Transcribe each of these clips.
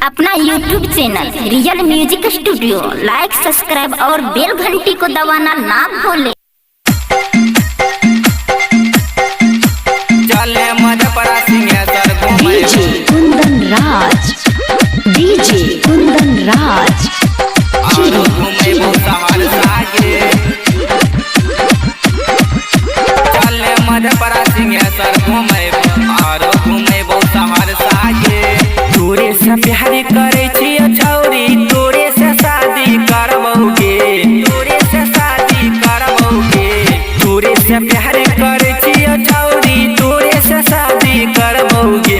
अपना YouTube channel real music studio like subscribe और बेल घंटी को दबाना ना भूलें। चले मधेपुरा सिंहेश्वर घूमे। DJ Kundan Raj, DJ Kundan Raj, आरो घूमेबो सहरसा गे। चले मधेपुरा सिंहेश्वर घूमेबो, आरो घूमेबो सहरसा गे। तोरे से प्यार करे छियो छौरी, तोरे से शादी करबौ गे। तोरे से शादी करबौ गे। तोरे से प्यार करे छियो छौरी, तोरे से शादी करबौ गे।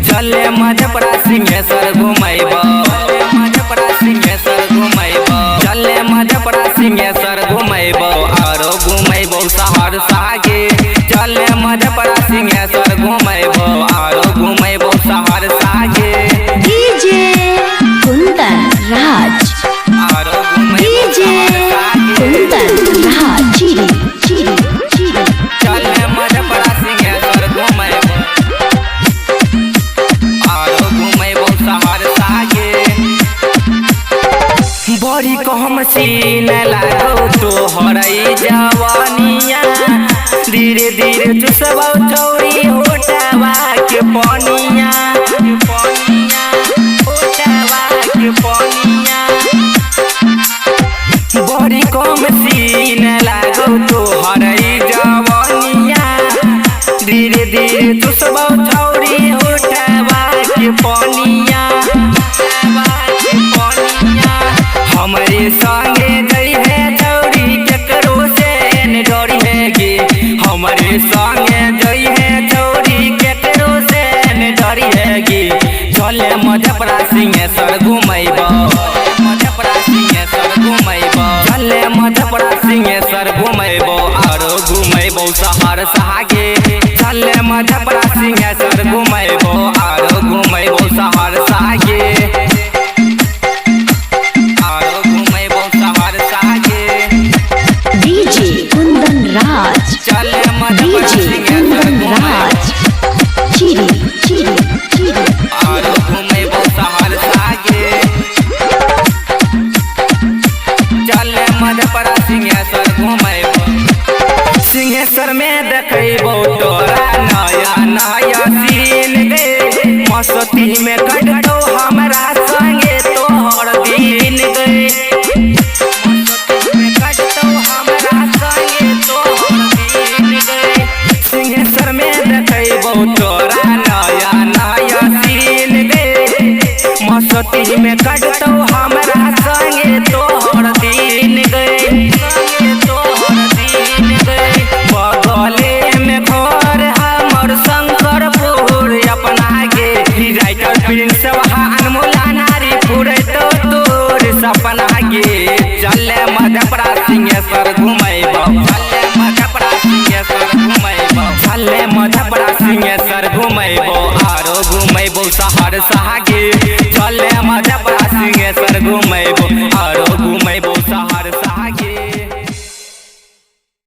चले मधेपुरा सिंहेश्वर घुमेबो, मधेपुरा सिंहेश्वर घुमेबो। चले मधेपुरा सिंहेश्वर घुमेबो, आरो घुमेबो सहरसा गे। चले मधेपुरा सिंहेश्वर घुमेबो, आरो घुमेबो सहरसा गे। डीजे कुंदन राज, आरो घुमेबो डीजे सहरसा गे। कुंदन राज, चिरी चिरी चिरी। चले मधेपुरा सिंहेश्वर घुमेबो, आरो घुमेबो सहरसा गे। बड़ी कहम सीन लागो तोहर ई जवानिया, धीरे धीरे चुसबौ छौरी होटवा के पनिया, पनिया होटवा के पनिया। बड़ी कम सीन लागो तोहर ई जवानिया, धीरे धीरे चुसबौ छौरी होटवा के पनिया, के पनिया। हमरे संगे जइहे छौरी केकरो से न डरिहे गे। हमरे संगे जइहे छौरी केकरो से न डरिहे गे। चले मधेपुरा सिंहेश्वर घुमेबो, मधेपुरा सिंहेश्वर घुमेबो। चले मधेपुरा सिंहेश्वर घुमेबो, आरो घुमेबो सहरसा गे। चले मधेपुरा सिंहेश्वर घुमेबो, आरो घुमेबो सहरसा गे। आरो घुमेबो सहरसा गे। डीजे कुंदन राज, चले मधेपुरा डीजे सिंहेश्वर कुंदन घुमेबो, राज, चिरी चिरी चिरी। आरो घुमेबो सहरसा गे। चले मधेपुरा सिंहेश्वर घुमेबो। सिंहेश्वर में देखबो तोरा नया नया सीन गे। मस्ती में कटतो हमरा संगे तोहर दिन गे। मस्ती में कटतो हमरा संगे तोहर दिन गे। सिंहेश्वर में देखबो तोरा नया नया सीन गे। मस्ती में कटतो हमरा संगे तोहर दिन गे। संगे तोहर दिन गे। बगले में घर हमर शंकरपुर अपना गे। राइटर प्रिंस वहाँ अनमोल अनारी पुरैतो तोर सपना गे। चले मधेपुरा सिंहेश्वर घुमेबो, चले मधेपुरा सिंहेश्वर घुमेबो। चले मधेपुरा सिंहेश्वर घुमेबो, आरो घुमेबो सहरसा।